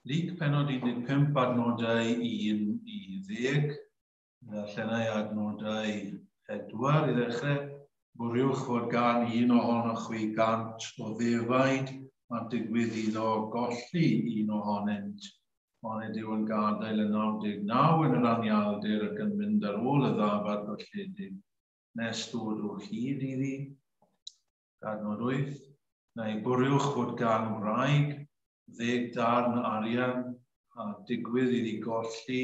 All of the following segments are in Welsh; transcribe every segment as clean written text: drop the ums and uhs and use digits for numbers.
Luc pennod 15 adnodau 1 i 10, darllenai adnodau 4 i ddechrau. Bwriwch fod gan un ohonoch chwi 100 o ddefaid, a digwydd iddo golli un ohonynt. Onid yw yn gadael y 99 yn yr anialdir ac yn mynd ar ôl y ddafad golledig nes dod o hyd iddi? Adnod 8. Neu bwriwch fod gan wraig 10 darn arian a digwydd iddi golli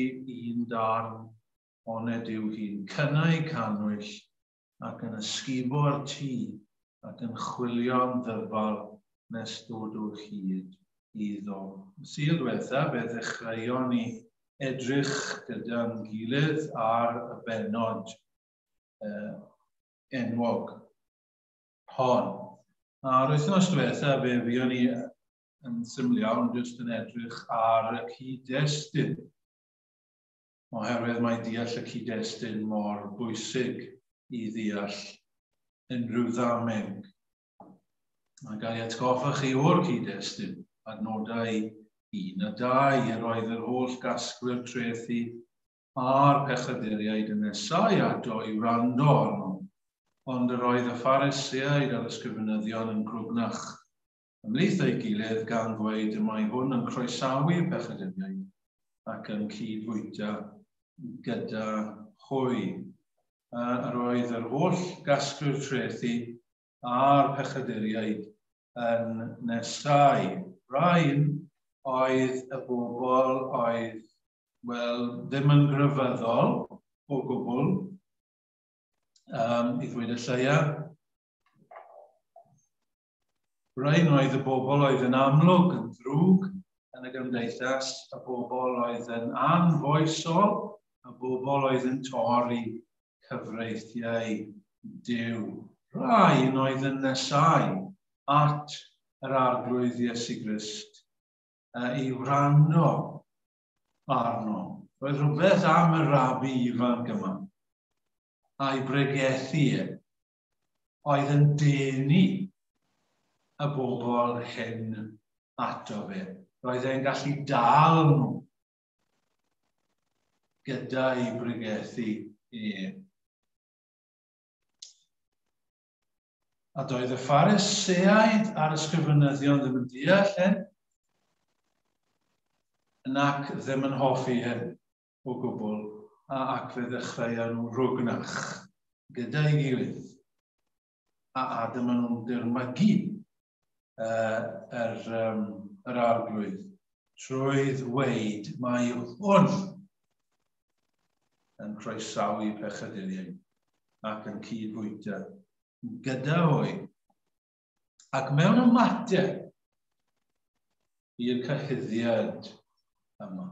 un darn, onid yw hi'n cynnau cannwyll ac yn ysgubo'r tŷ ac yn chwilio'n ddyfal nes dod o hyd iddo. Y Sul diwetha, fe ddechreuon ni edrych gyda'n gilydd ar y bennod enwog hon. A'r wythnos diwetha, fe fuon ni yn syml iawn jyst yn edrych ar y cyd-destun, oherwydd mae deall y cyd-destun mor bwysig i ddeall unrhyw ddameg. A gael ei atgoffa chi o'r cyd-destun, adnodau 1 a 2, yr oedd yr holl gasglwyr trethi a'r pechaduriaid yn nesau ato i wrando arno, ond yr oedd y Phariseaid a'r ysgrifenyddion yn grwgnach ymhlith ei gilydd gan ddweud y mae hwn yn croesawu pechaduriaid ac yn cyd-fwyta gyda hwy. Yr oedd yr holl gasglwyr trethi a'r pechaduriaid yn nesau. Rhain oedd y bobl oedd, wel, ddim yn grefyddol o gwbl, i ddweud y lleia. Rhain oedd y bobl oedd yn amlwg yn ddrwg yn y gymdeithas, y bobl oedd yn anfoesol, y bobl oedd yn torri cyfreithiau Duw. Rhain oedd yn nesau at yr Arglwydd Iesu Grist i wrando arno. Roedd rhywbeth am y rabi ifanc yma a'i bregethu e oedd yn denu y bobl hyn ato fe. Roedd e'n gallu dal nhw gyda'i bregethu e. A doedd y Phariseaid a'r ysgrifenyddion ddim yn deall hyn, nac ddim yn hoffi hyn o gwbl, a ac fe ddechreuon nhw rwgnach gyda'i gilydd. A dyma nhw'n dirmygu yr Arglwydd trwy ddweud mae hwn yn croesawu pechaduriaid ac yn cyd-fwyta gyda hwy. Ac mewn ymateb i'r cyhuddiad yma,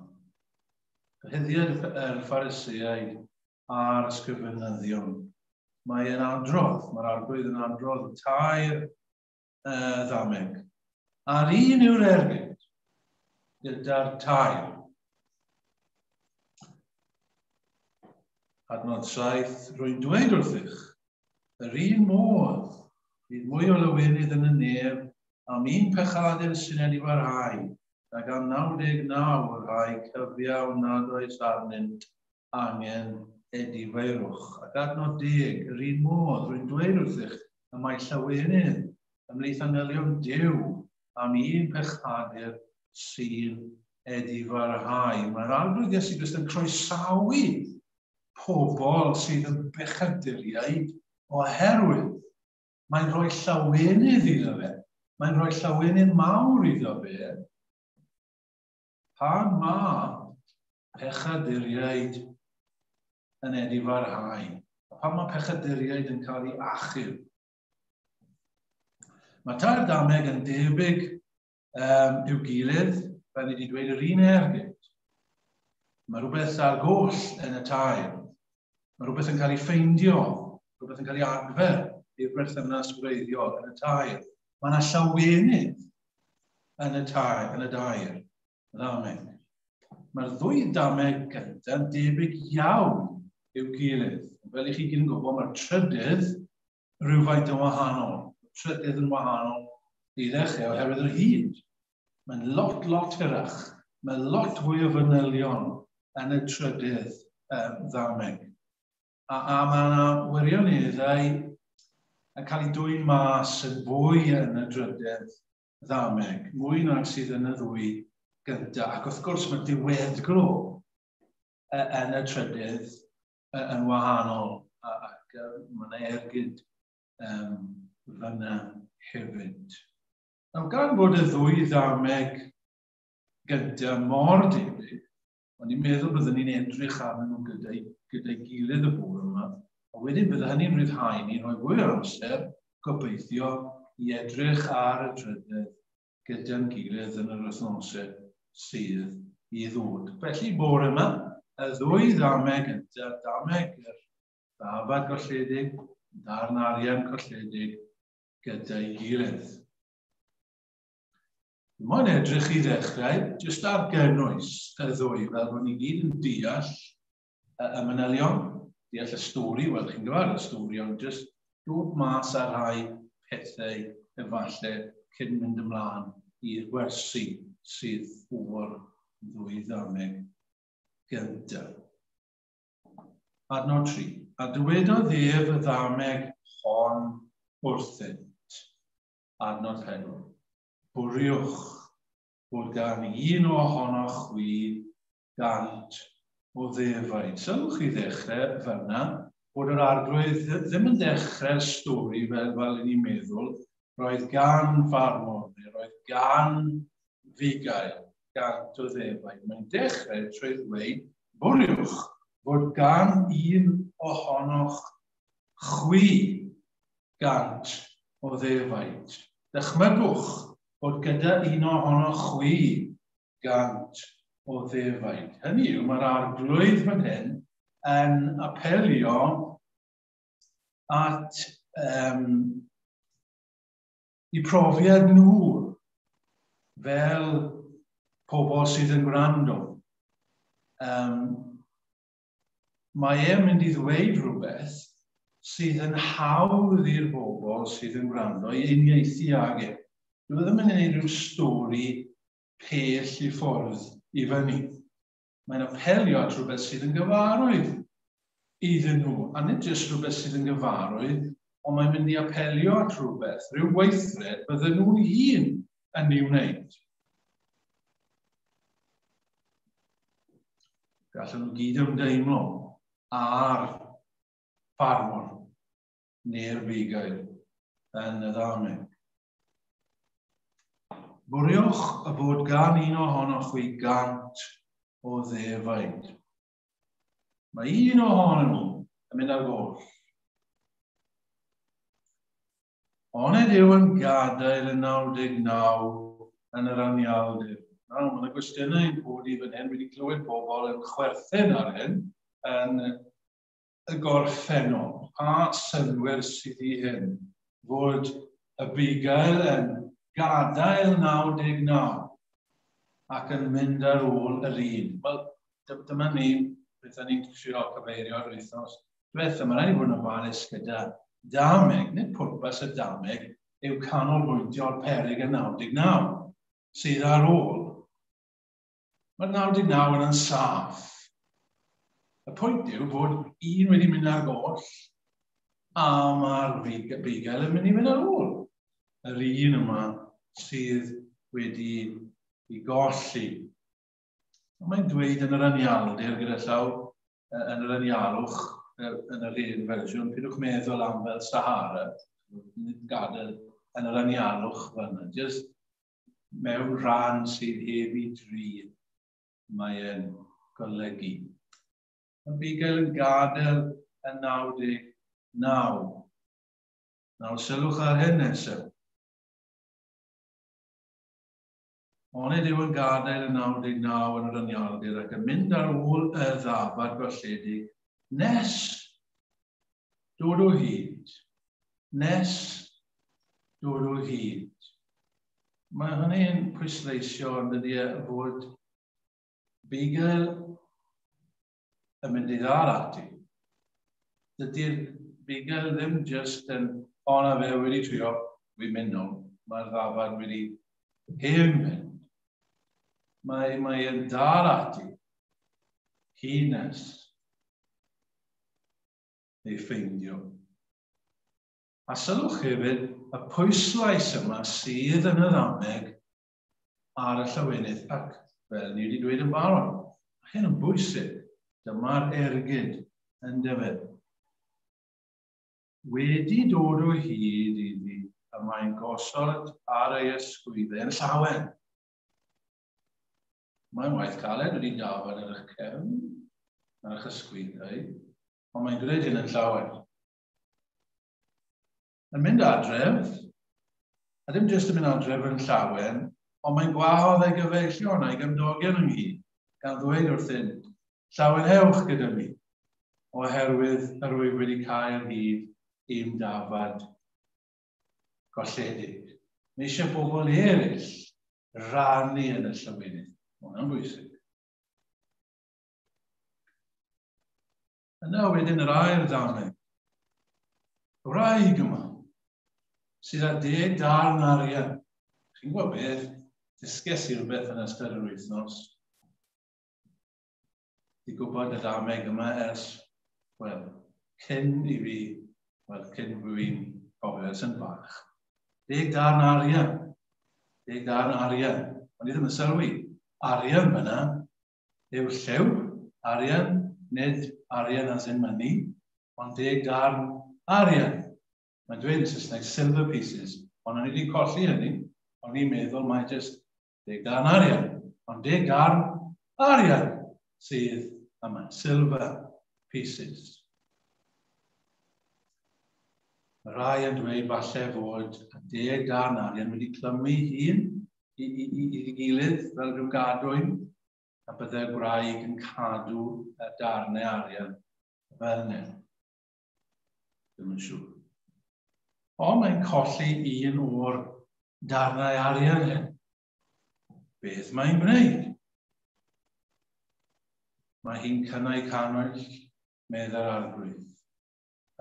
cyhuddiad yr Phariseaid a'r ysgrifenyddion, mae e'n adrodd, mae'r Arglwydd yn adrodd y tair ddameg. A'r un yw'r ergyd gyda'r tair. Adnod 7, rwy'n dweud wrthych, yr un modd, bydd mwy o lawenydd yn y nef am un pechadur sy'n edifarhau, nag am 99 o'r rhai cyfiawn nad oes arnynt angen edifeirwch. Ac adnod 10, yr un modd, rwy'n dweud wrthych, y mae llawenydd ymhlith angylion Duw am un pechadur sy'n edifarhau. Mae'r Arglwydd Iesu Grist yn croesawu pobl sydd yn bechaduriaid oherwydd mae'n rhoi llawenydd iddo fe. Mae'n rhoi llawenydd mawr iddo fe pan mae pechaduriaid yn edifarhau. A pan mae pechaduriaid yn cael ei achub. Mae tair dameg yn debyg i'w gilydd, fel ni wedi dweud, yr un ergyd. Mae rhywbeth ar goll yn y tair. Mae rhywbeth yn cael ei ffeindio, rhywbeth yn cael ei adfer i'r berthynas wreiddiol yn y tair. Mae yna llawenydd yn y tair, yn y dair ddameg. Mae'r ddwy dameg gyntaf yn debyg iawn i'w gilydd. Fel i chi gyd yn gwybod, mae'r trydydd rhywfaint yn wahanol. Mae'r trydydd yn wahanol i ddechrau oherwydd yr hyd. Mae'n lot, lot hirach Mae lot fwy o fanylion yn y trydydd ddameg. A mae yna wirioneddau yn cael ei dwyn mas yn fwy yn y drydedd ddameg, mwy nag sydd yn y ddwy gyntaf. Ac wrth gwrs mae diweddglo yn y trydydd yn wahanol ac mae yna ergyd fyna hefyd. Nawr, gan fod y ddwy ddameg gyntaf mor debyg, o'n i'n meddwl byddwn ni'n edrych arnyn nhw gyda'i gilydd y bore yma, a wedyn bydde hynny'n rhyddhau ni, rhoi fwy o amser, gobeithio, i edrych ar y drydedd gyda'n gilydd yn yr wythnosau sydd i ddod. Felly, bore yma, y ddwy ddameg gyntaf, dameg yr ddafad golledig, darn arian colledig gyda'i gilydd. Mae'n edrych i ddechrau jyst ar gynnwys y ddwy, fel bod ni gyd yn deall y manylion, deall y stori, wel chi'n gyfarwydd y stori, ond jyst dod mas ar rhai pethau efallai cyn mynd ymlaen i'r gwersi sydd o'r ddwy ddameg gyntaf. Adnod 3. A dywedodd ef y ddameg hon wrthynt. Adnod 4. Bwriwch bod gan un ohonoch chwi 100 o ddefaid. Sylwch chi ddechrau fyna bod yr arglwydd ddim yn dechrau'r stori fel ni'n meddwl. Roedd gan farmor, neu roedd gan fugail 100 o ddefaid. Mae'n dechrau trwy ddweud, bwriwch fod gan un ohonoch chwi 100 o ddefaid. Dychmygwch bod gyda un ohonoch chwi 100 o ddefaid. Hynny yw, mae'r arglwydd fan hyn yn apelio at i profiad nhw fel pobl sydd yn gwrando. Mae e'n mynd i ddweud rhywbeth sydd yn hawdd i'r bobl sydd yn gwrando i uniaethu ag e. Dwi ddim yn gwneud rhyw stori pell i ffwrdd i fyny. Mae'n apelio at rhywbeth sydd yn gyfarwydd iddyn nhw. A nid jyst rhywbeth sydd yn gyfarwydd, ond mae'n mynd i apelio at rhywbeth, rhyw weithred bydden nhw'n hun yn ei wneud. Gallen nhw gyd ymdeimlo ar ffarmwr neu'r bugail yn y ddameg. Bwriwch y bod gan un ohonoch chwi 100 o ddefaid. Mae un ohonyn nhw yn mynd ar goll. Onid yw yn gadael y 99 yn yr anialdir? Nawr, mae yna gwestiynau yn codi fan hyn, wedi clywed pobl yn chwerthin ar hyn yn y gorffennol. Pa synnwyr sydd i hyn? Fod y bugail yn gadael 99 ac yn mynd ar ôl yr un. Wel, dyma ni, beth ni'n trio cyfeirio ar wythnos diwetha. Mae rhaid i fod yn ofalus gyda dameg, nid pwrpas y dameg yw canolbwyntio'r peryg y 99 sydd ar ôl. Mae'r 99 yn saff. Y pwynt yw bod un wedi mynd ar goll a mae'r bugail yn mynd i fynd ar ôl. Yr un yma sydd wedi ei golli. Mae'n dweud yn yr anialdir gyda llaw, yn yr anialwch, yn yr un fersiwn, pidwch meddwl am fel Sahara, nid gadael yn yr anialwch fyna, jyst mewn rhan sydd heb ei drin, mae'n golygu. Mae bugail yn gadael y 99. Nawr sylwch ar hyn nesaf. Onid yw yn gadael y 99 yn yr anialdir ac yn mynd ar ôl y ddafad golledig nes dod o hyd. Nes dod o hyd. Mae hynny'n pwysleisio yn dydy e fod bugail yn mynd i ddal ati. Dydy'r bugail ddim jyst yn, o na fe wedi trio, fi'n mynd nôl, mae'r ddafad wedi hen fynd. Mae yn dal ati hyd nes ei ffeindio. A sylwch hefyd y pwyslais yma sydd yn y ddameg ar y llawenydd ac fel ni wedi dweud yn barod, hyn yn bwysig, dyma'r ergyd yn dyfed. Wedi dod o hyd iddi, y mae'n gosod ar ei ysgwyddau yn llawen. Mae'n waith caled wedi dafod ar eich cefn, ar eich ysgwyddau, ond mae'n gwneud hyn yn llawen. Yn mynd adref, a ddim jyst yn mynd adref yn llawen, ond mae'n gwahodd ei gyfeillion a'i gymdogion ynghyd, gan ddweud wrthyn, llawenhewch gyda mi, oherwydd yr wyf wedi cael hyd i'm dafad golledig. Mae eisiau bobl eraill rannu yn y llawenydd. Mae hwnna'n bwysig. Yna wedyn yr ail ddameg. Y wraig yma, sydd â 10 darn arian. Chi'n gwybod beth? Dysges i rhywbeth yn ystod yr wythnos. Di gwybod y ddameg yma ers, wel, cyn i fi, wel, cyn fi'n cofio ers yn bach. 10 darn arian. 10 darn arian. O'n i ddim yn sylwi. Arian fyna yw lliw. Arian, nid arian as in money, ond 10 darn arian. Mae'n dweud yn Saesneg silver pieces, ond o'n i wedi colli hynny. O'n i'n meddwl mai jyst 10 darn arian. Ond 10 darn arian sydd yma, silver pieces. Mae rai yn dweud falle fod y 10 darn arian wedi clymu hun i gilydd fel rhyw gadwyn, a byddai'r gwraig yn cadw y darnau arian fel yna. Ddim yn siŵr. Ond mae'n colli un o'r darnau arian hyn. Beth mae'n gwneud? Mae hi'n cynnau canwyll, medd yr arglwydd.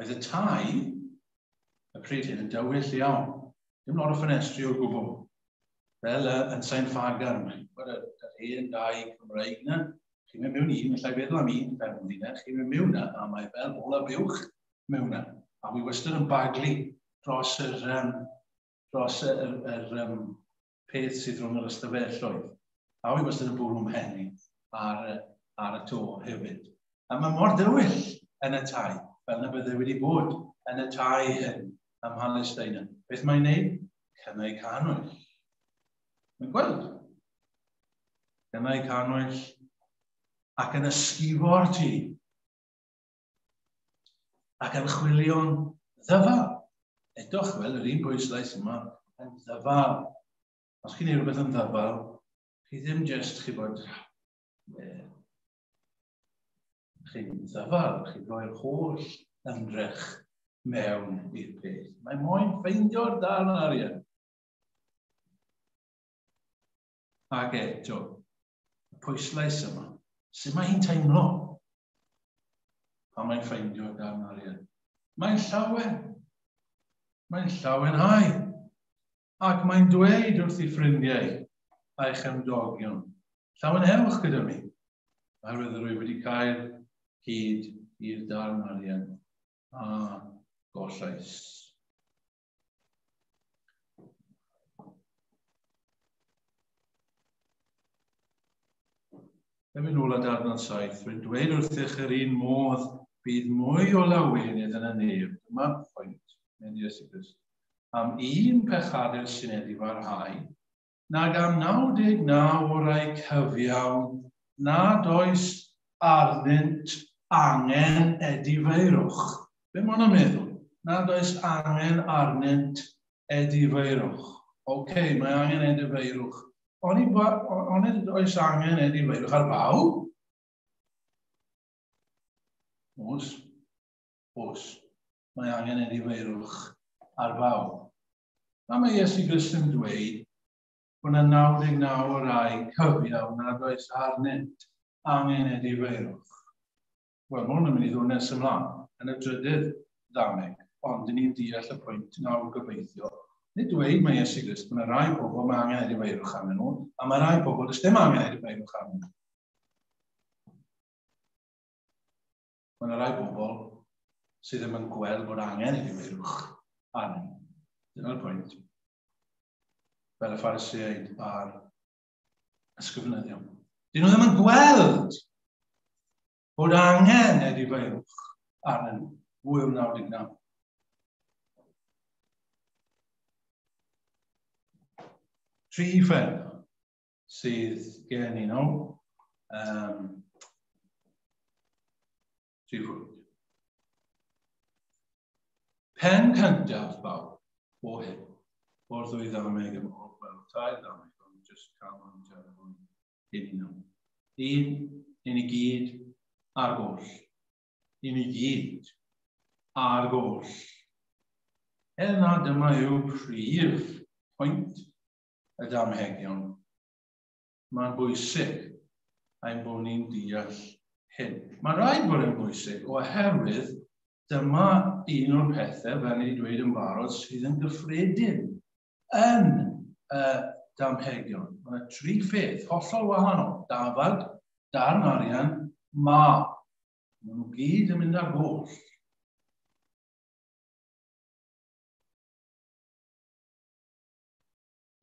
Oedd y tai, y pryd hyn, yn dywyll iawn. Dim lot o ffenestri o gwbl. Fel yn Sain Ffagan, chi'n gwybod yr hen dai Cymreig na, chi'n mynd mewn un, allai feddwl am un ffermdy na, chi'n mynd mewn na, a mae fel bola buwch mewn na. A wi wastad yn baglu dros yr peth sydd rhwng yr ystafelloedd. A wi wastad yn bwrw mhen i ar y to hefyd. A mae mor dywyll yn y tai, fel na bydde wedi bod yn y tai hyn ym Mhalesteina. Beth mae'n neud? Cynnau canwyll. Mae'n gweld. Cynnau canwyll ac yn ysgubo'r tŷ. Ac yn chwilio'n ddyfal. Eto, chwel, yr un bwyslais yma yn ddyfal. Os chi'n neud rhywbeth yn ddyfal, chi ddim jyst, chi bod, chi'n ddyfal, chi'n rhoi'r holl ymdrech mewn i'r peth. Mae moyn ffeindio'r darn arian. Ac eto, y pwyslais yma, sut mae hi'n teimlo pan mae'n ffeindio'r darn arian? Mae'n llawen. Mae'n llawenhau. Ac mae'n dweud wrth ei ffrindiau a'i chymdogion, llawenhewch gyda mi, oherwydd rwy wedi cael hyd i'r darn arian a gollais. Hefyd nôl at adnod 7, rwy'n dweud wrthych yr un modd bydd mwy o lawenydd yn y nef. Dyma'r pwynt, mewn Iesu Grist. Am un pechadur sy'n edifarhau, nag am 99 o rai cyfiawn nad oes arnynt angen edifeirwch. Be mae hwnna'n meddwl? Nad oes angen arnynt edifeirwch. Oce, mae angen edifeirwch. Onid oes angen edifeirwch ar bawb? Oes. Oes. Mae angen edifeirwch ar bawb. A mae Iesu Grist yn dweud bod yna 99 o rai cyfiawn nad oes arnynt angen edifeirwch. Wel, mae hwn yn mynd i ddod nes ymlaen yn y drydydd ddameg, ond dyn ni'n deall y pwynt nawr gobeithio. Nid dweud mae Iesu Grist, mae rai pobl mae angen edifeirwch arnyn nhw, a mae rai pobl does dim angen edifeirwch arnyn nhw. Mae yna rai bobl sydd ddim yn gweld bod angen edifeirwch arnyn nhw. Dyna'r pwynt. Fel y Phariseaid a'r ysgrifenyddion. Dyn nhw ddim yn gweld bod angen edifeirwch arnyn nhw. Fwy o 99. Tri phen sydd gen i nhw. Tri phwynt. Pen cyntaf bawb o hyn, o'r ddwy ddameg yma, wel, tair ddameg, ond jyst canolbwyntio ar y ddwy gen i nhw. Un, i ni gyd ar goll. I ni gyd ar goll. Er na dyma yw prif pwynt y damhegion, mae'n bwysig ein bod ni'n deall hyn. Mae'n rhaid bod yn bwysig oherwydd dyma un o'r pethau, fel ni wedi dweud yn barod, sydd yn gyffredin yn y damhegion. Mae yna tri pheth hollol wahanol. Dafad, darn arian, mab. Maen nhw gyd yn mynd ar goll.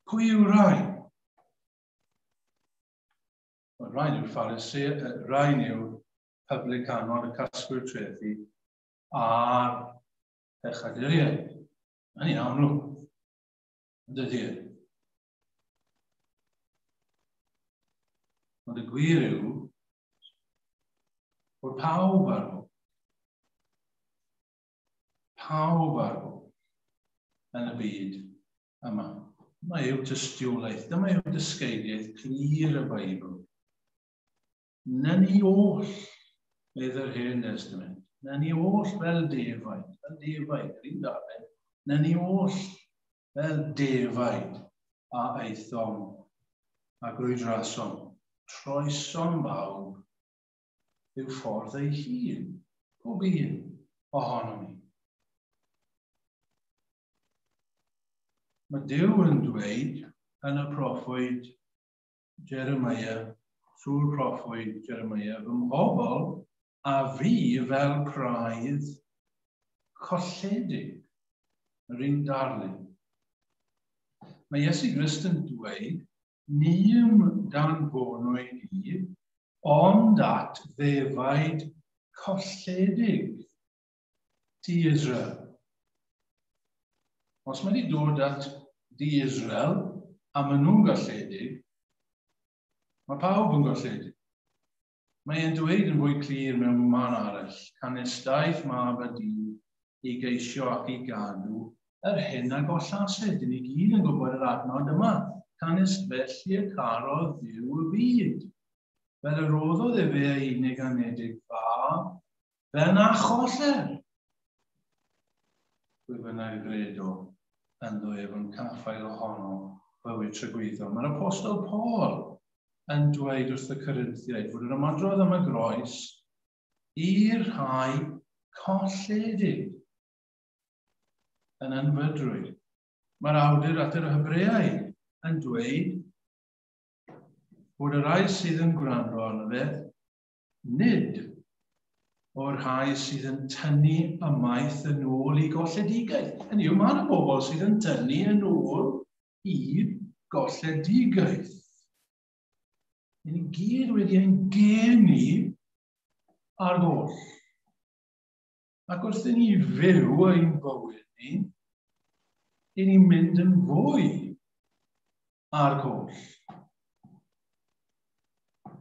Pwy yw rhain? Wel, rhain yw'r Pharisee, rhain yw'r publicanod, y casglwyr trethi, a'r pechaduriaid. Mae'n i'n amlwg, yn dydy e? Ond y gwir yw bod pawb ar ôl. Pawb ar ôl yn y byd yma. Dyma yw tystiolaeth, dyma yw dysgeidiaeth clir y Beibl. Na ni oll, medd yr Hen Testament, na ni oll fel defaid, fel defaid, yr un darllen, na ni oll fel defaid a aethom a grwydrasom, troesom bawb i'w ffordd ei hun, pob un ohonom ni. Mae Duw yn dweud yn y proffwyd Jeremiah, trwy'r proffwyd Jeremiah, fy mhobl a fi fel praidd colledig, yr un darlun. Mae Iesu Grist yn dweud, ni'm danfonwyd i, ond at ddefaid colledig ti Israel. Os mae wedi dod at di Israel a maen nhw'n golledig, mae pawb yn golledig. Mae e'n dweud yn fwy clir mewn man arall, canys daeth mab y dyn i geisio ac i gadw yr hyn a gollasid. Dyn ni gyd yn gwybod yr adnod yma. Canys felly y carodd Dduw y byd. Fel y roddodd efe ei unig anedig fab, fel na choller. Pwy bynnag gredo ynddo ef yn caffael ohono bywyd tragwyddol. Mae'r Apostol Paul yn dweud wrth y Corinthiaid fod yr ymadrodd am y groes i'r rhai colledig yn ynfydrwydd. Mae'r awdur at yr Hebreaid yn dweud bod y rhai sydd yn gwrando arno fe, nid o'r rhai sydd yn tynnu ymaith yn ôl i golledigaeth. Hynny yw, mae yna bobl sydd yn tynnu yn ôl i golledigaeth. Ni gyd wedi ein geni ar goll. Ac wrth i ni fyw ein bywyd ni, i ni'n mynd yn fwy ar goll.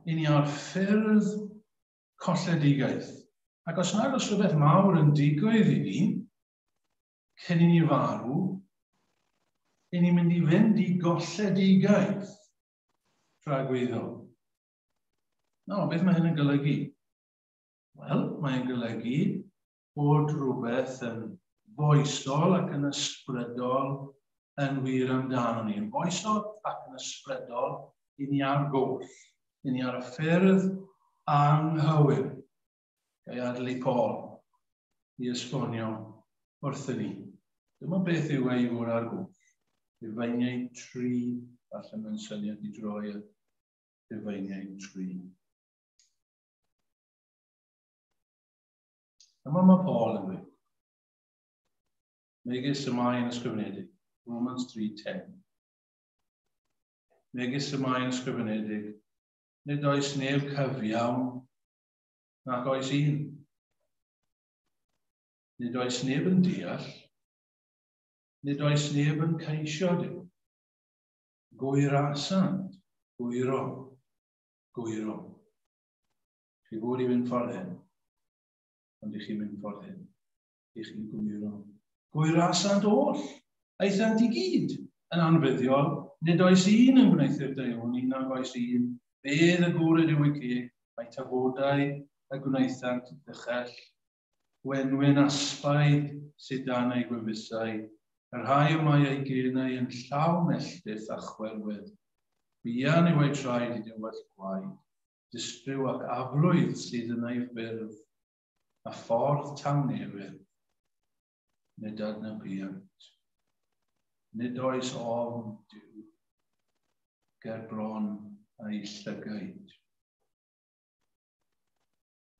I ni ar ffyrdd colledigaeth. Ac os nad oes rhywbeth mawr yn digwydd i ni, cyn i ni farw, i ni'n mynd i fynd i golledigaeth tragwyddol. Nawr, beth mae hyn yn golygu? Wel, mae'n golygu bod rhywbeth yn foesol ac yn ysbrydol yn wir amdano ni. Yn foesol ac yn ysbrydol i ni ar goll, i ni ar y ffyrdd anghywir. Gai adael i Paul i esbonio wrthyn ni. Dyma beth yw ei fod ar goll. Rhufeiniaid 3, falle mae'n syniad i droi at Rhufeiniaid 3. Yma mae Paul yn dweud, megis y mae'n ysgrifenedig, Romans 3.10. Megis y mae'n ysgrifenedig, nid oes neb cyfiawn, nac oes un. Nid oes neb yn deall, nid oes neb yn ceisio Duw. Gwyrasant, gwyro, gwyro. Chi fod i fynd ffordd hyn, ond i chi mynd ffordd hyn. I chi'n gwyro. Gwyrasant oll, aethant i gyd yn anfuddiol, nid oes un yn gwneuthur daioni, nag oes un. Bedd y gŵr yw y ceg, mae tafodau y gwnaethant ddychell. Gwenwyn asbaid sydd dan ei gwefusau, y rhai y mae ei genau yn llawn melltith a chwerwydd. Buan yw ei traed i dywallt gwaed, distryw ac aflwydd sydd yn ei ffyrdd, a ffordd tangnefedd, nid adnabuant. Nid oes ofn Duw ger bron a'i llygaid.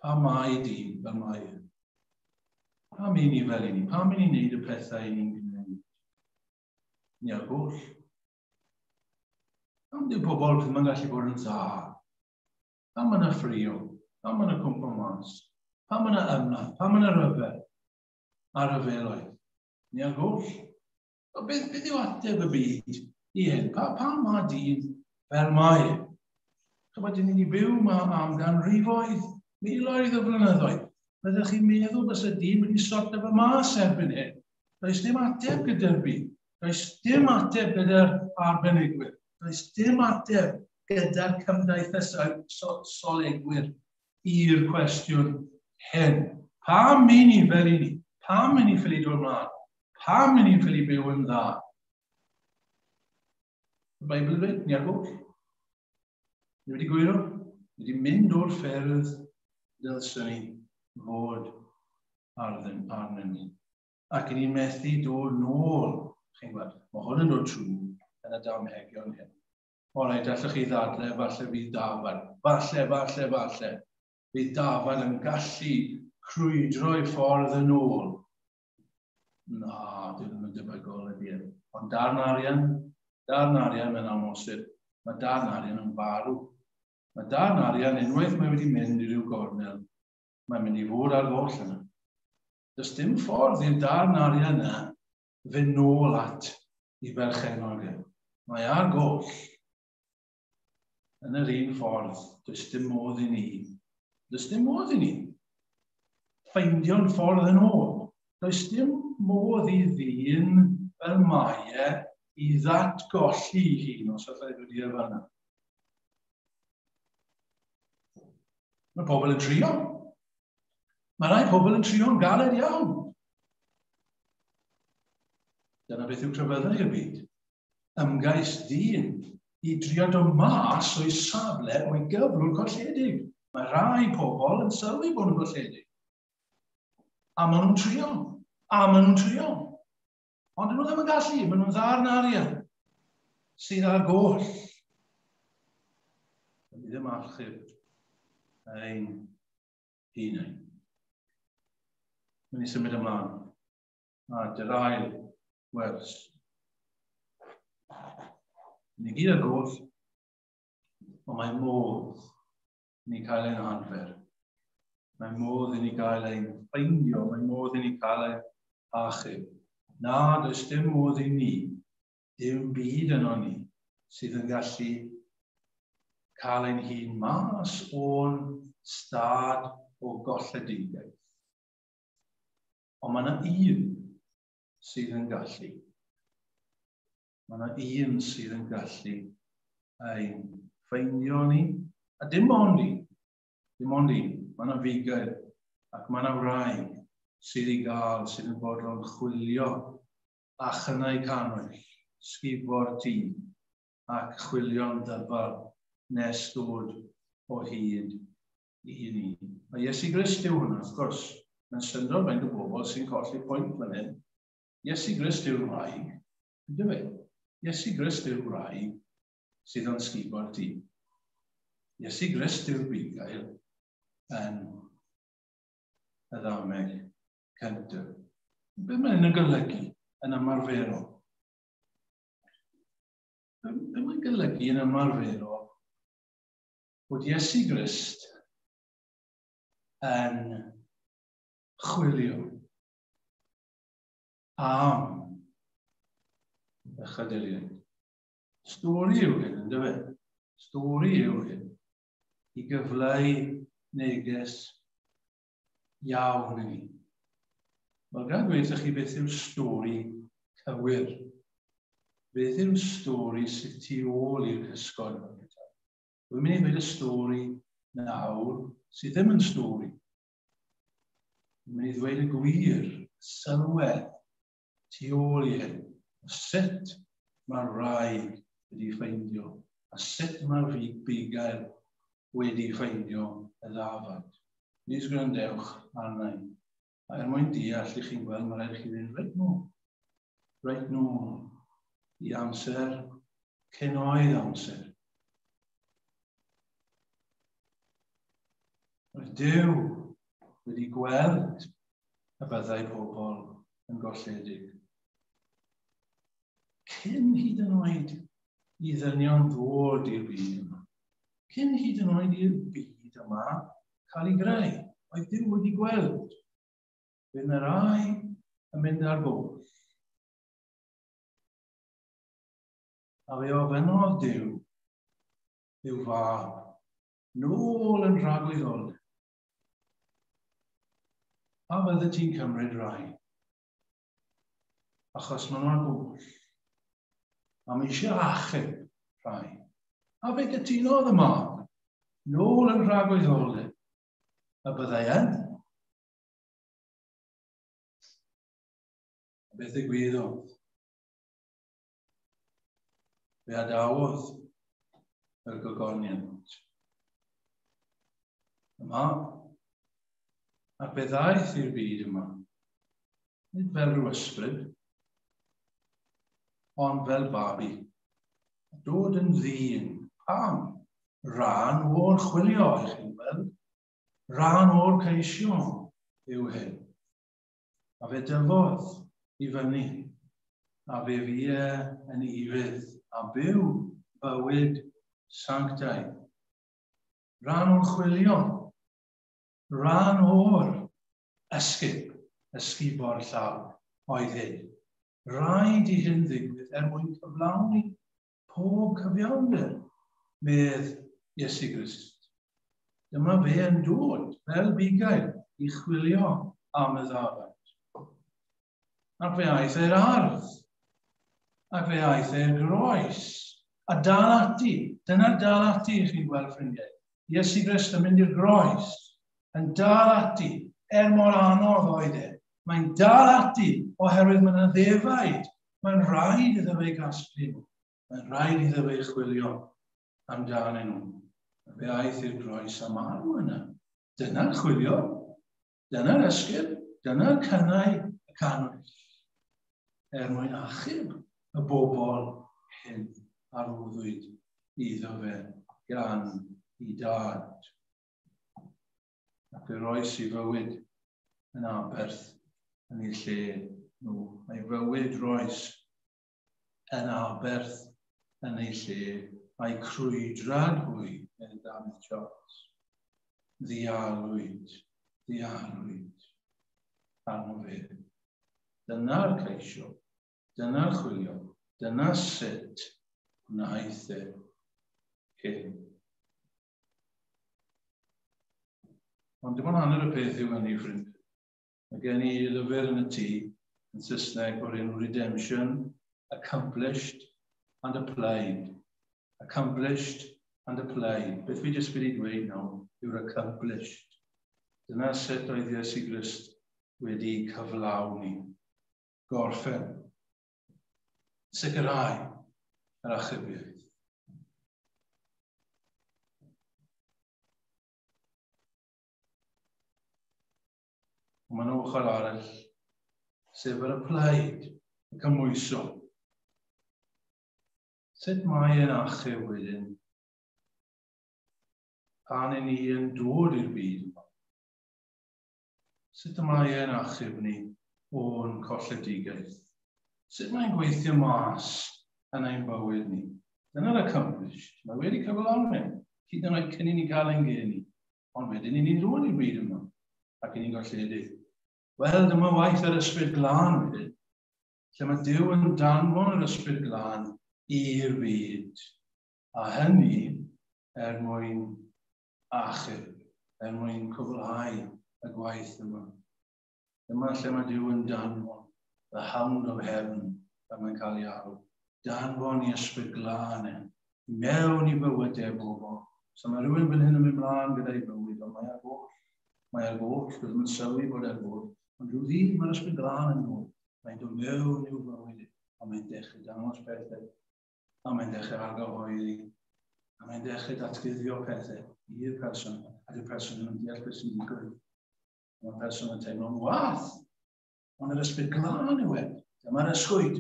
Pam mae dyn fel mae e? Pam i ni fel i ni? Pam i ni'n neud y pethau i ni'n gwneud? Ni ar goll. Pam dyw pobl ddim yn gallu bod yn dda? Pam yna ffrio? Pam yna cwmpo mas? Pam yna ymladd? Pam yna ryfel? A ryfeloedd? Ni ar goll. O, beth yw ateb y byd i hyn? Pam mae dyn fel mae e? Chybod, dyn ni wedi byw yma am ganrifoedd, miloedd o flynyddoedd. Byddwch chi'n meddwl bys y dyn wedi sortio fe mas erbyn hyn. Does dim ateb gyda'r byd. Does dim ateb gyda'r arbenigwyr. Does dim ateb gyda'r cymdeithasau solegwyr i'r cwestiwn hyn. Pam i ni fel i ni? Pam i ni ffili dod ymlaen? Pam i ni'n ffili byw yn dda? Y Beibl yn dweud, ni ar goll. Ni wedi gwyro, ni wedi mynd o'r ffyrdd dylswn ni fod arnyn ni. Ac i ni'n methu dod nôl, chi'n gweld, mae hwn yn dod trwy yn y damhegion hyn. O reit, allwch chi ddadle, falle fydd dafad. Falle, falle, falle. Fydd dafad yn gallu crwydro i ffordd yn ôl. Na, dwi ddim yn debygol ydy e. Ond darn arian mae'n amhosib. Mae darn arian yn farw. Mae darn arian, unwaith mae wedi mynd i ryw gornel, mae'n mynd i fod ar goll yna. Does dim ffordd i'r darn arian yna fynd nôl at i berchennog e. Mae ar goll. Yn yr un ffordd, does dim modd i ni. Does dim modd i ni ffeindio'n ffordd yn ôl. Does dim modd i ddyn fel mae e i ddatgolli hun, os allai ddweud i fan'na. Mae pobl yn trio. Mae rai pobl yn trio'n galed iawn. Dyna beth yw crefyddau y byd. Ymgais ddyn i drio dod mas o'i safle o'i gyflwr colledig. Mae rai pobl yn sylwi bod nhw'n golledig. A maen nhw'n trio. A maen nhw'n trio. Ond dyn nhw ddim yn gallu. Maen nhw'n ddarn arian sydd ar goll. Dyn ni ddim achub ein hunain. Mae'n i symud ymlaen. A dy'r ail wers. Ni gyd ar goll, ond mae modd i ni cael ein adfer. Mae modd i ni gael ein ffeindio, mae modd i ni cael ein achub. Na, does dim modd i ni, dim byd yno ni, sydd yn gallu cael ein hun mas o'n stad o golledigaeth. Ond mae yna un sydd yn gallu. Mae yna un sydd yn gallu ein ffeindio ni. A dim ond un. Dim ond un. Mae yna fugail ac mae yna wraig sydd i gael, sydd yn bodlon chwilio a chynnau cannwyll, sgubo'r tŷ ac chwilio'n ddyfal nes dod o hyd i ni. Mae Iesu Grist yw hwnna, wrth gwrs. Mae'n syndod faint o bobl sy'n colli pwynt fan hyn. Iesu Grist yw'r wraig, ynddo fe? Iesu Grist yw'r wraig sydd yn sgubo'r tŷ. Iesu Grist yw'r bugail yn y ddameg cyntaf. Be mae'n yn golygu yn ymarferol? Be mae'n golygu yn ymarferol bod Iesu Grist yn chwilio am y chadeliaid. Stori yw hyn, ynddo fe? Stori yw hyn. I gyfleu neges iawn i ni. Wel, gan gweud chi beth yw'r stori cywir. Beth yw'r stori sydd tu ôl i'r cysgod yma gyda? Dwi'n mynd i ddweud y stori nawr sydd ddim yn stori. Dwi'n mynd i ddweud y gwir, sylwedd, tu ôl i hyn. Sut mae'r wraig wedi ffeindio, a sut mae'r bugail wedi ffeindio y ddafad. Nis gwrandewch arna i. A er mwyn deall i chi'n gweld, mae rhaid i chi fynd reit nôl. Reit nôl i amser cyn oedd amser. Roedd Duw wedi gweld y byddai pobl yn golledig. Cyn hyd yn oed i ddynion ddod i'r byd yma. Cyn hyd yn oed i'r byd yma cael ei greu. Oedd Duw wedi gweld. Bydd yna rai yn mynd ar goll. A fe ofynnodd Duw i'w fab, nôl yn rhagwyddoldeb. A fydde ti'n cymryd rai? Achos maen nhw ar goll. A mae eisiau achub rhai. A fe gytunodd y mab, nôl yn rhagwyddoldeb, y byddai yn. A beth ddigwyddodd? Fe adawodd y gogoniant. Y mab, ac fe ddaeth i'r byd yma, nid fel rhyw ysbryd, ond fel babi. Dod yn ddyn. Pam? Rhan o'r chwilio, i chi'n gweld. Rhan o'r ceisio yw hyn. A fe dyfodd i fyny, a fe fu e yn ufudd, a byw bywyd sanctaidd. Rhan o'r chwilio, rhan o'r ysgub, ysgubo'r llaw oedd hyn. Rhaid i hyn ddigwydd er mwyn cyflawni pob cyfiawnder, medd Iesu Grist. Dyma fe yn dod fel bugail i chwilio am y ddafad. Ac fe aeth e'r ardd. Ac fe aeth e'r groes. A dal ati. Dyna'r dal ati i chi'n gweld, ffrindiau. Iesu Grist yn mynd i'r groes. Yn dal ati, er mor anodd oedd e. Mae'n dal ati oherwydd mae yna ddefaid. Mae'n rhaid iddo fe gasglu nhw. Mae'n rhaid iddo fe chwilio amdanyn nhw. A fe aeth i'r groes a marw yna. Dyna'r chwilio. Dyna'r esgyrn. Dyna'r cynnau y cannwyll. Er mwyn achub y bobl hyn a roddwyd iddo fe gan i dad. Ac fe roes i fywyd yn aberth yn ei lle nhw. Mae fywyd roes yn aberth yn ei lle. Mae crwydrad hwy, medd Dafydd Charles. Ddialwyd, ddialwyd arno fe. Dyna'r ceisio, dyna'r chwilio, dyna sut gwnaeth e hyn. Ond dim ond hanner y peth yw hynny, ffrind. Mae gen i lyfr yn y tŷ yn Saesneg o'r enw Redemption, Accomplished and Applied. Accomplished and Applied. Beth fi jyst wedi dweud nawr yw'r accomplished. Dyna sut oedd Iesu Grist wedi cyflawni, gorffen, sicrhau yr achubiaeth. Ond mae'n ochr arall, sef yr applied, y cymhwyso. Sut mae e'n achub wedyn pan i ni yn dod i'r byd yma? Sut mae e'n achub ni o'n colledigaeth? Sut mae'n gweithio mas yn ein bywyd ni? Dyna'r accomplished. Mae wedi cyflawni. Hyd yn oed cyn i ni gael ein geni. Ond wedyn i ni'n dod i'r byd yma ac i ni'n golledig. Wel, dyma waith yr Ysbryd Glân wedyn, lle mae Duw yn danfon yr Ysbryd Glân i'r byd. A hynny er mwyn achub, er mwyn cwblhau y gwaith yma. Dyma lle mae Duw yn danfon the hound of heaven, fel mae'n cael ei alw. Danfon i Ysbryd Glân e, mewn i bywydau bobl. So mae rhywun fan hyn yn mynd mlaen gyda'i bywyd, ond mae ar goll. Mae ar goll, bydd yn sylwi bod ar goll. Ond rhyw ddydd mae'r Ysbryd Glân yn dod. Mae'n dod mewn i'w bywyd, a mae'n dechrau dangos pethau, a mae'n dechrau argyhoeddi, a mae'n dechrau datguddio pethau i'r person, a dyw'r person yn deall beth sy'n digwydd. Mae'r person yn teimlo'n wath, ond yr Ysbryd Glân yw e. Dyma'r ysgwyd,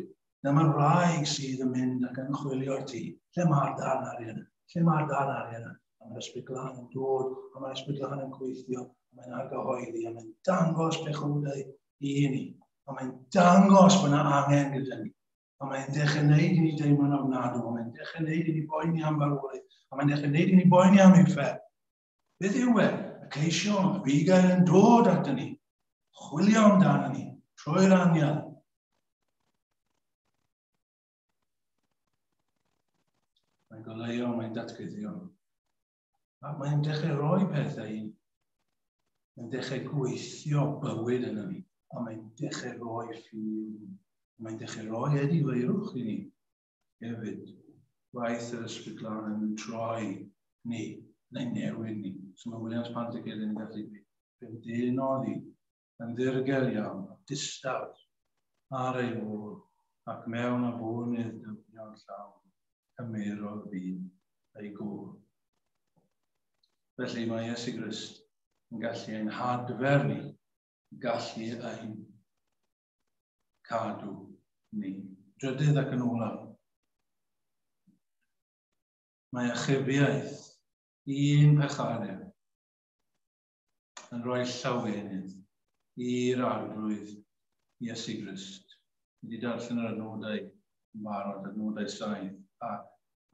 dyma'r wraig sydd yn mynd ac yn chwilio'r tŷ. Lle mae'r darn arian? Lle mae'r darn arian? A mae'r Ysbryd Glân yn dod, a mae'r Ysbryd Glân yn gweithio, a mae'n argyhoeddi, a mae'n dangos pechodau i ni. A mae'n dangos bod yna angen gyda ni. A mae'n dechrau wneud i ni deimlo'n ofnadw, a mae'n dechrau wneud i ni boeni am farwolaeth, a mae'n dechrau wneud i ni boeni am uffern. Beth yw e? Y ceisio, y bugail yn dod ato ni, chwilio amdano ni, trwy'r anial. Mae'n goleuo, mae'n datguddio. A mae'n dechrau rhoi pethau i ni. Mae'n dechrau gweithio bywyd yna ni. A mae'n dechrau rhoi ffydd i ni. Mae'n dechrau rhoi edifeirwch i ni hefyd. Gwaith yr Ysbryd Glân yn troi ni, neu newid ni. So mae Williams Pantycelyn yn gallu dweud, fe'm denodd i yn ddirgel iawn, distaw ar ei ôl, ac mewn afonydd dyfnion llawn, cymerodd fi'n ei gôl. Felly mae Iesu Grist yn gallu ein hadfer ni, gallu ein cadw ni. Drydydd ac yn olaf, mae achubiaeth un pechadur yn rhoi llawenydd i'r Arglwydd Iesu Grist. Ni wedi darllen yr adnodau yn barod, adnodau 7 ac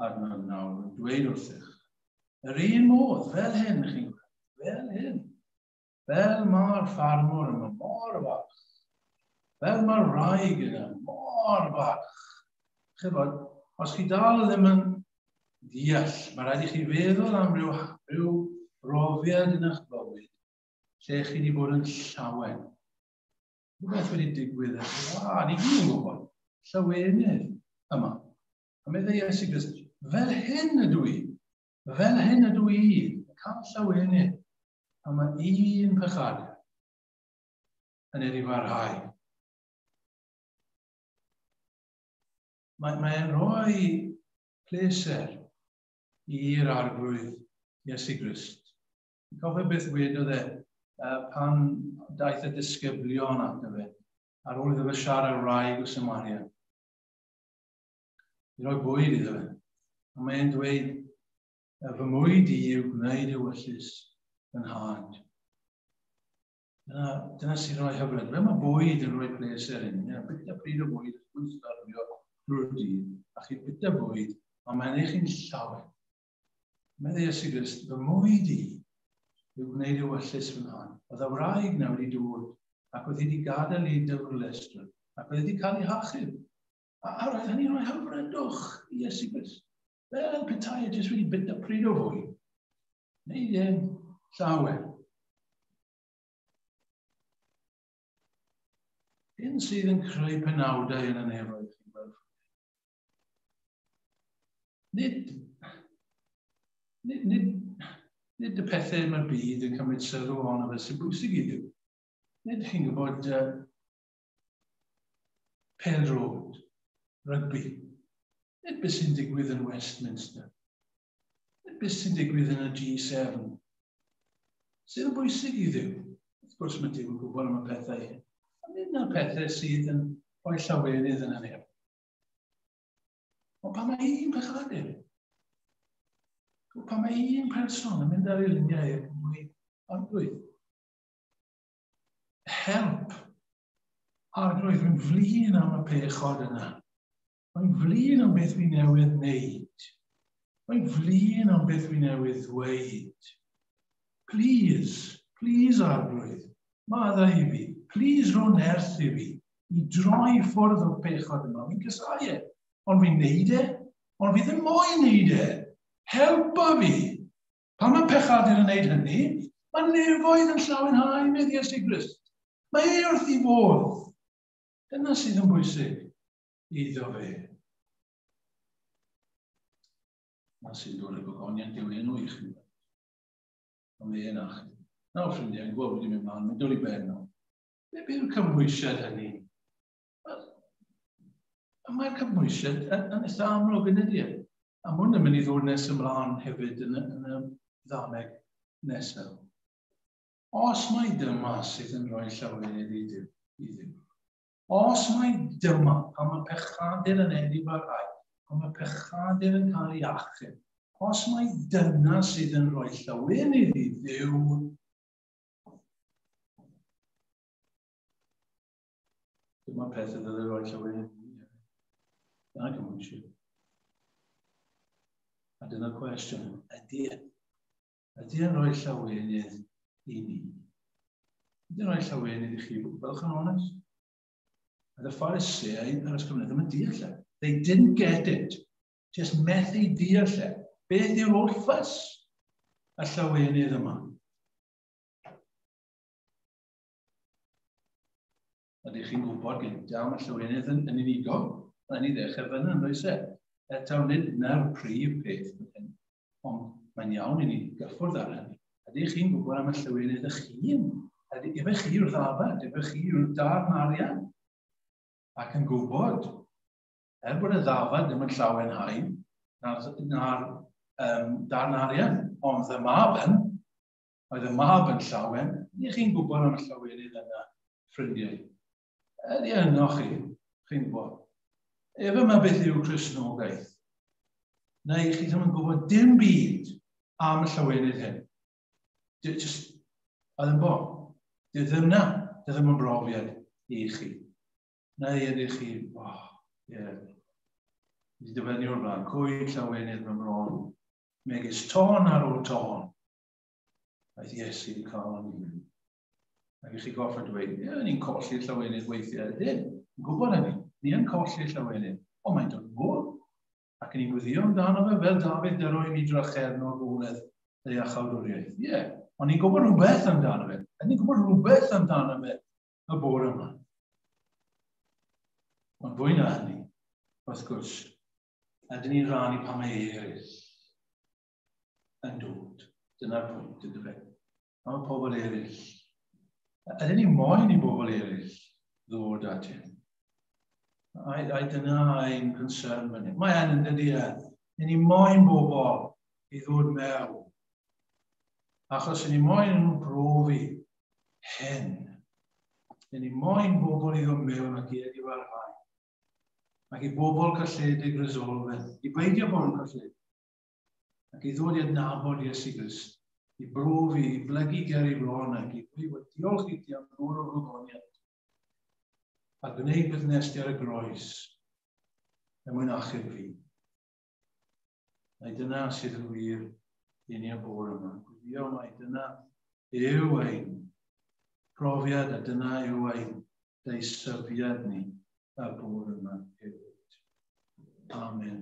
adnod 9, yn dweud wrthych, yr un modd, fel hyn, chi'n gweld, fel hyn, fel mae'r ffarmwr yma mor falch, fel mae'r wraig yna mor falch. Chybod, os chi dal ddim yn deall, mae rhaid i chi feddwl am ryw brofiad yn eich bywyd lle chi wedi bod yn llawen. Rhywbeth wedi digwydd, a ni gyd yn gwybod, llawenydd yma. A meddai Iesu Grist, fel hyn ydw i, fel hyn ydw i, cael llawenydd. A mae un pechadur yn ei farhau. Mae'n rhoi pleser i'r Arglwydd Iesu Grist. Cofio beth wedodd e pan daeth y disgyblion ato fe, ar ôl iddo fe siarad wraig o Samaria. I roi bwyd iddo fe. A mae'n dweud, fy mwyd i yw gwneud ewyllys fy nhad. Dyna sy'n rhoi hyfryd. Fe mae bwyd yn rhoi pleser i ni. Byta pryd o bwyd, yn starfio drwy'r dydd, a chi byta bwyd, a mae'n eich chi'n llawen. Meddai Iesu Grist, fy mwyd i yw gwneud ewyllys fy nhad. Oedd y wraig na wedi dod, ac oedd hi wedi gadael ei dyfrlestr, ac oedd hi wedi cael ei hachub. A roedd hynny'n rhoi hyfrydwch i Iesu Grist. Fel petai e jyst wedi byta pryd o fwyd. Neu ddim llawer. Hyn sydd yn creu penawdau yn y nefoedd, chi'n gweld. Nid y pethau mae'r byd yn cymryd sylw ohono fe sy'n bwysig i Dduw. Nid chi'n gwybod pêl-droed, rygbi. Nid beth sy'n digwydd yn Westminster. Nid beth sy'n digwydd yn y G7. Sydd yn bwysig i Dduw. Wrth gwrs mae Duw yn gwybod am y pethau hyn. Ond nid na'r pethau sydd yn rhoi llawenydd yn y nef. Ond pan mae un pechadur, pan mae un person yn mynd ar ei luniau ac yn dweud, Arglwydd, help. Arglwydd, rwy'n flin am y pechod yna. Rwy'n flin am beth fi newydd wneud. Rwy'n flin am beth fi newydd ddweud. Please, please, Arglwydd, maddau i fi. Please rho nerth i fi i droi ffwrdd o'r pechod yma. Fi'n casáu e, ond fi'n neud e, ond fi ddim moyn neud e. Helpa fi. Pan mae pechadur yn neud hynny, mae nefoedd yn llawenhau, medd Iesu Grist. Mae e wrth ei fodd. Dyna sydd yn bwysig iddo fe. Na sy'n dod â gogoniant i'w enw i chi. Ond mae e'n achub. Nawr, ffrindiau, yn gwybod wedi mynd mlaen, mae'n dod i ben nawr. Be yw'r cymhwysiad hynny? Wel, mae'r cymhwysiad yn eitha amlwg yn ydy e. A mae hwn yn mynd i ddod nes ymlaen hefyd yn y ddameg nesaf. Os mai dyma sydd yn rhoi llawenydd i Dduw, i Dduw. Os mai dyma, pan mae pechadur yn edifarhau, pan mae pechadur yn cael ei achub, os mai dyna sydd yn rhoi llawenydd i Dduw, dyma'r peth y ddylai roi llawenydd i ni. Dyna cymhwysio. A dyna'r cwestiwn, ydy e? Ydy e'n rhoi llawenydd i ni? Ydy e'n rhoi llawenydd i chi? Byddwch yn onest. A the Phariseaid ar ysgrifennu ddim yn deall e. They didn't get it. Just methu deall e. Beth yw'r holl ffys y llawenydd yma? Ydych chi'n gwybod gyda am y llawenydd yn unigol? Rhaid ni ddechrau fyna, yn does e? Eto, nid na'r prif peth fan hyn, ond mae'n iawn i ni gyffwrdd ar hynny. Ydych chi'n gwybod am y llawenydd eich hun? Ydy, efe chi yw'r ddafad, efe chi yw'r darn arian? Ac yn gwybod, er bod y ddafad ddim yn llawenhau na'r, na'r darn arian, ond y mab yn, oedd y mab yn llawen, ydych chi'n gwybod am y llawenydd yna, ffrindiau? Ydy yno chi, chi'n gwybod. Efe mae beth yw Cristnogaeth. Neu chi ddim yn gwybod dim byd am y llawenydd hyn. Just, a ddim bo. Dy ddim na, dy ddim yn brofiad i chi. Neu ydych chi, oh, ie, yeah. Wedi dyfynnu o'r blaen, cwyd llawenydd fy mron, megis tôn ar ôl tôn. Aeth Iesu'n cael yn hun. Ac i chi goffa dweud, ie, ni'n colli llawenydd weithiau. Ydyn, yn gwybod hynny. Ni yn colli llawenydd. Ond mae'n dod yn ôl. Ac ni'n gweddio amdano fe fel Dafydd dyro i mi drachefn o'r goledd ei achawdwriaeth. Ie, yeah, ond ni'n gwybod rhywbeth amdano fe. Ydyn ni'n gwybod rhywbeth amdano fe y bore yma. Ond fwy na hynny, wrth gwrs, ydyn ni'n rhannu pa mae eraill yn dod. Dyna'r pwynt, ydy fe. Am y pobl eraill. Ydyn ni moyn i bobl eraill ddod at hyn? Ai dyna ein concern fan hyn. Mae yn dydy e. Dyn ni moyn bobl i ddod mewn. Achos ni moyn nhw brofi hyn. Dyn ni moyn bobl i ddod mewn ac i edifarhau. Ac i bobl colledig resolfen. I beidio bod yn colledig. Ac i ddod i adnabod Iesu Grist, i brofi, i blygu ger ei fron ac i ddweud diolch i ti am ddod o'r gogoniant. A gwneud beth nes di ar y groes er mwyn achub fi. Mai dyna sydd yn wir i ni y bore yma. Gwyddio mai dyna yw ein profiad a dyna yw ein deisyfiad ni y bore yma hefyd. Amen.